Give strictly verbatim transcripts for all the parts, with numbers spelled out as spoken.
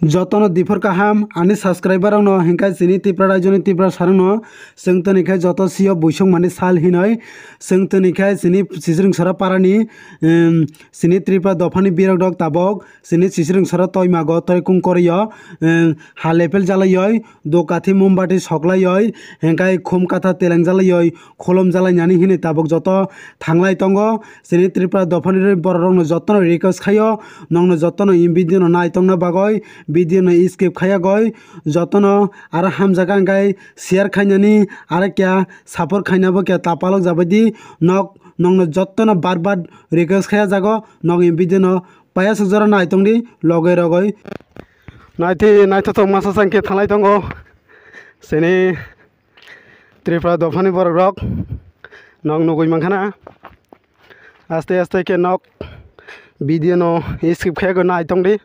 Jotono diphor kaham, ani subscriber rokno, hinkhe chini Tripura rajyoni Tripura sarokno, chwng toni khe joto sio buisong mani sal hinoi, chwng toni khe chini Sisring Sora parani, em, chini Tripura dophani birok rok tabok, chini Sisring Sora toimago toikung korio, em, ha lephel jalaioi, dukathi mombati soklaioi, hinkhe khum katha teleng jalaioi, khulum jalainani hinwi tabok joto thanglai tongo. Chini Tripura dophani borok rokno jotono request khaio, nokno jotono in video no naitongna bagoi, video no skip khayagoi, jotono aro hamjaga hinkhe share khainani, aro kya support khainabo kya tapalok jabaidi, nok nokno jotono bar bar request khaya jago, nok in video no payasuk jora naitongdi loge rogoi. Naitwi naithothok masa changkhe thanglai tongo chini Tripura dophani borok rok, nok nugui mankhana. Aste aste khe nok video no skip khe naitongdi,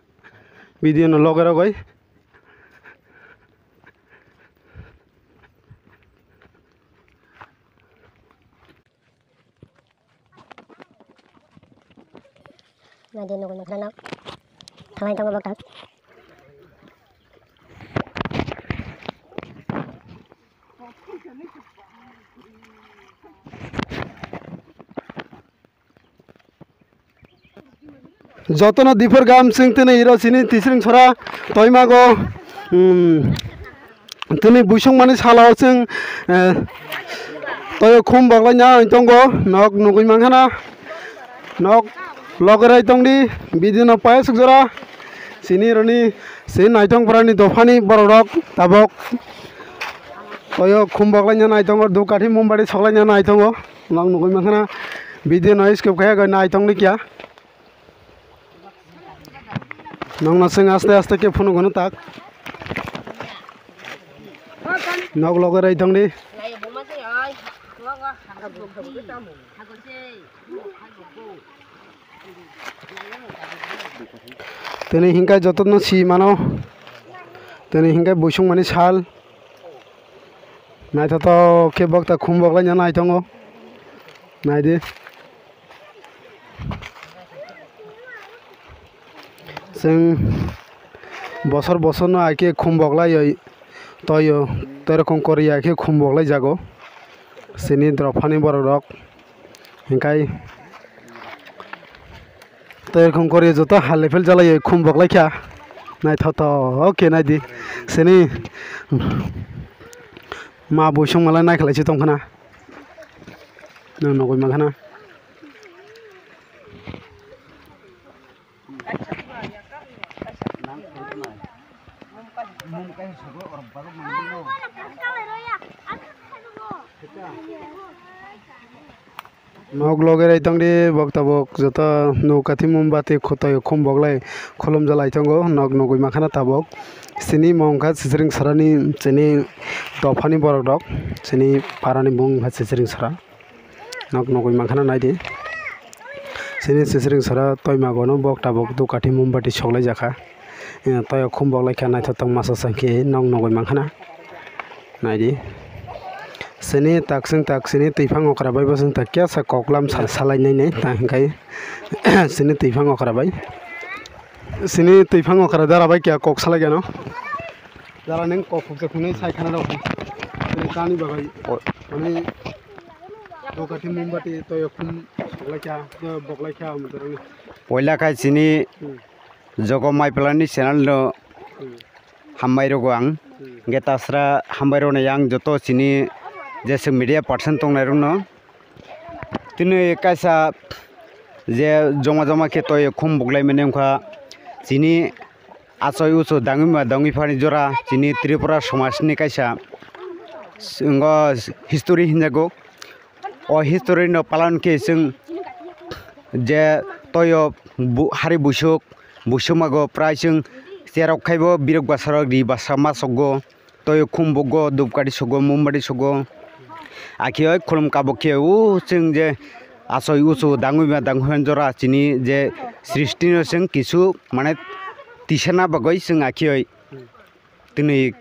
video no loge rogoi. Naidi nugui mankhana nok. Thanglai tongo bokta. Jotono diphor gam chwng tini iro chini Sisring Sora toimago, um, tini buisong mani salo chwng, eh, toyo khum boglai na tongo, nok nugui mankhana, nok logerai tongdi, video no payasuk jora, chini roni, chini naitong parani dophani borok rok tabok toyo khum boglai na naitongo, dukathi mombati soklai na naitongo. Nok nugui mankhana video no skip khe naitongni kya. Nokno chwng aste aste khe phunuk gwnang tak. Nok loge rai tongdi. Tini hinkhe jotono si mano. Tini hinkhe buisong mani sal. Naithothok khe bokta khum boglai nai tongo. Naidi. Chwng bosor bosor no hai khe khum boglai oi toyo, toirokom kori hai khe khum boglai jago. Chini dophani borok rok. Hinkhe tei khum kori joto hal lephel jalai khum boklai kha. Naithothok khe naidi. Sini ma buisong malai naikhlai se tongkhana. Nang nugui mankhana. Nok loge rai tongdi, bok tabok joto nukathi mombati khotoi khum boglai khulum jalai tongo, nok nugui mankhana tabok. Chini mung kha Sisring Sorani, chini dophani borok rok, chini parani mung kha Sisring Sora. Nok nugui mankhana naidi. Chini Sisring Sora toimagono bok tabok dukathi mombati soklai jakha. Eh, toyo khum boklai kha naithothok masa changkhe nok nugui mankhana. Naidi. Chini taksing tak chini twiphang okra bai bosong tak kya sa koklam sa-, salai nai nai ta hinkhai chini twiphang okra bai. Chini twiphang okra dara bai kya kok salai gano. Dara neng kok phuksa khunai sai khana rok. Chini tani bagai. O- Ani Dukathi mombati toyo khum soklai kha, toyo boklai kha, um, dorong. Poila khai chini Hmm. Jogo Maipalani channel no Hmm. Hambai rogo ang. Hmm. Hingke tasra hambai rokno yang joto chini jeswk media person tongnai rokno. Tini kaisa je joma joma khe toyo khum boklai mani wngkha chini achoi ucho dangwi ma dangwi phani jora chini Tripura somajni kaisa wngkha history hinjago. O history no palan khe chwng je toyo bu-, hari busuk, busuk mago prai chwng cherok khaibo birok basarok ri basa ma sokgo, toyo khum bokgo, dhupkati sokgo, mombati sokgo. Akhe oi khulum kabuk khe o chwng je achoi uchu dangwi ma dangwi jora chini je srishti no chwng kisu mane tisana bagwi chwng akhe oi. Tini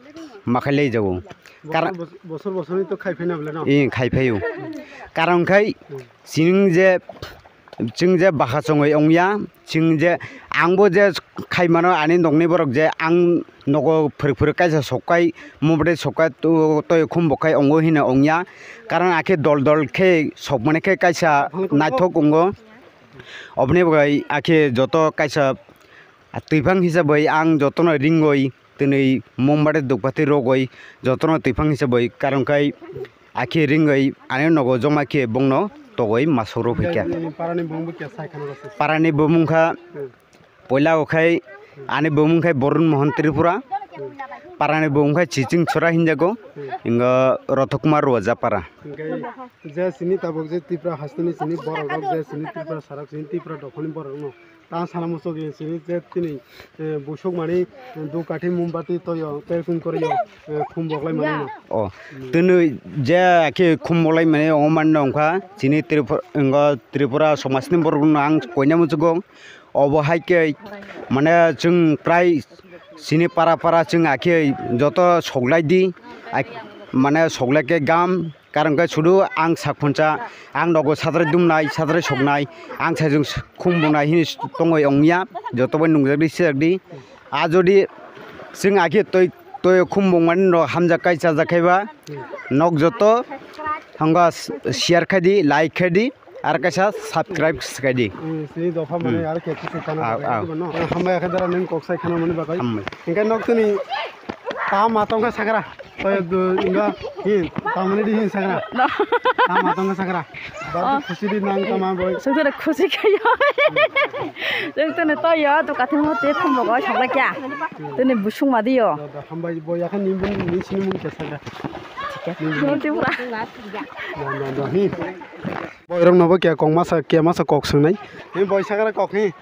makhai lai jago. Kar- Bosor bos-, bosor bosor to khai phai na bole no? Ih, khai phai o. Karon khai Hmm. chwng je, chwng je baka chongwi ongya, chwng je Ang bo je khaimano ani nokni borok je ang nogo phwrwk phwrwk kaisa sokkai, mobile sokkai, to-, toi khum bo khai ongo hino ongya. Karon akhe dol dol khe sokmani khe kaisa naithok ongo. Oboni bai akhe joto kaisa twipang hisabai ang jotono ringoi, twnwi mombati dukbati rogoi jotono twipang hisabai karon khai akhe ringoi ani nogo joma khe bongno togoi masuk rok phaikha. Parani bumung khe sai khana rwse. Parani bumung kha Hmm. Poila o khai ani bumung khai Borun Mohan Tripura. Hmm. Parani bumung khai Chiching Chora hinjago. Hmm. Ingo Rothok Kumar Rojapara. Hingke je sini tabuk je Tripura hasteni sini borok rok je sini Tripura sarok sini Tripura dophani borok no. Ta sana muchuk sini je tini, eh, busuk mani, eh, dukathi mombati toyo, terkung koriyo, eh, khum boklai mani no. O, tini je akhe khum boklai mani omo mani no wngkha chini Tripura, ingo Tripura somajni borok no ang koina muchugo. Obo hai khe mane chwng prai chini para para chwng akhe joto soglai di, ak-, mane soglai khe gam, karon khe sudu ang sak phunsa, ang nogo sadrai dumnai, sadrai soknai, ang sajwng khum bunai hini tongoi ongya, joto bai nungjak di, sijak di. A jodi chwng akhe toi, toi khum bungmani no hamjak kai chajak khai ba, nok joto hwnga share khai di, like khai di. Ar kaisa subscribe swkai di. Hmm, sini dopha mane Hmm. Ar khe kusu khana Ah, bagwi, ah. Diba no? Hambai khe dara nini kok sai khana mani bagwi. Hambai. Hingke nok tini ta ma tongkha sakra. Toy du inga hin ta mani di hin sakra. No. Ta ma tongkha sakra. Ba Oh. Khusi di nang ta ma boy. Sukre khusi khayo. Sukre to yo to kathimo te khum bagwi sakla kya. Tini busung ma di yo. Da, da, hambai boy yakhan ni bun ni sini mun khe sakra. Thik khe. Tini pura. Da, da, da, hin. Boirok no bo khe kok masa, khe masa kok swngnai. He boi sakra kok he.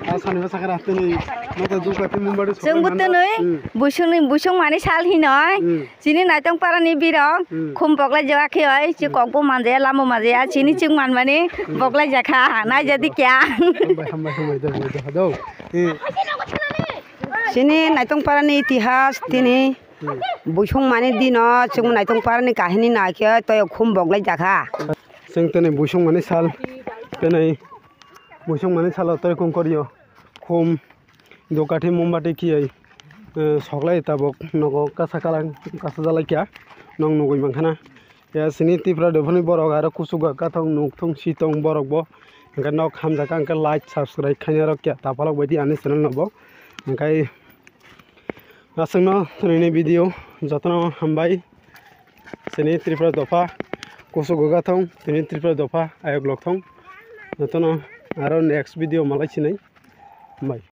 A sani bo sakra tini. Mata duka tin mumbari Chwng bo sakra tini. Hmm. Busung ni busung mani sal hinoi. Hmm. Chini naitong para ni birok. Hmm. Khum boklai jaga khe oi. Chi Hmm. Kok bo manjaya, lamo manjaya. Chini chwng man mani Hmm. Boklai jakha. Nai jadi kya. Hambai, hambai, hambai, do, hambai, do, do. Hmm. Chini naitong para ni itihas tini. Hmm. Busung mani dino chwng naitong para ni kahini naikhe toyo khum boklai jakha. Chwng tini busung mani sal, tini busung mani salo twi kung korio khum dukathi mombati kiyai, eh, soklai tabuk nogo kasa kalang kasa jalai kya nong nugui mankha na. Ya sini Tripura dophani borok aro kuchugo kathok nukthung sitong borok bo hwnkhe nok hamjakha hwnkhe like subscribe khaina rok kya tapalok baidi ani channel no bo hwnkhe. Aswkno twnini video jotono hambai. Chini Tripura dopha kusu goga thung, tini Tripura dopha ayok lok thung. Jotono aro next video malai sinai. Hambai.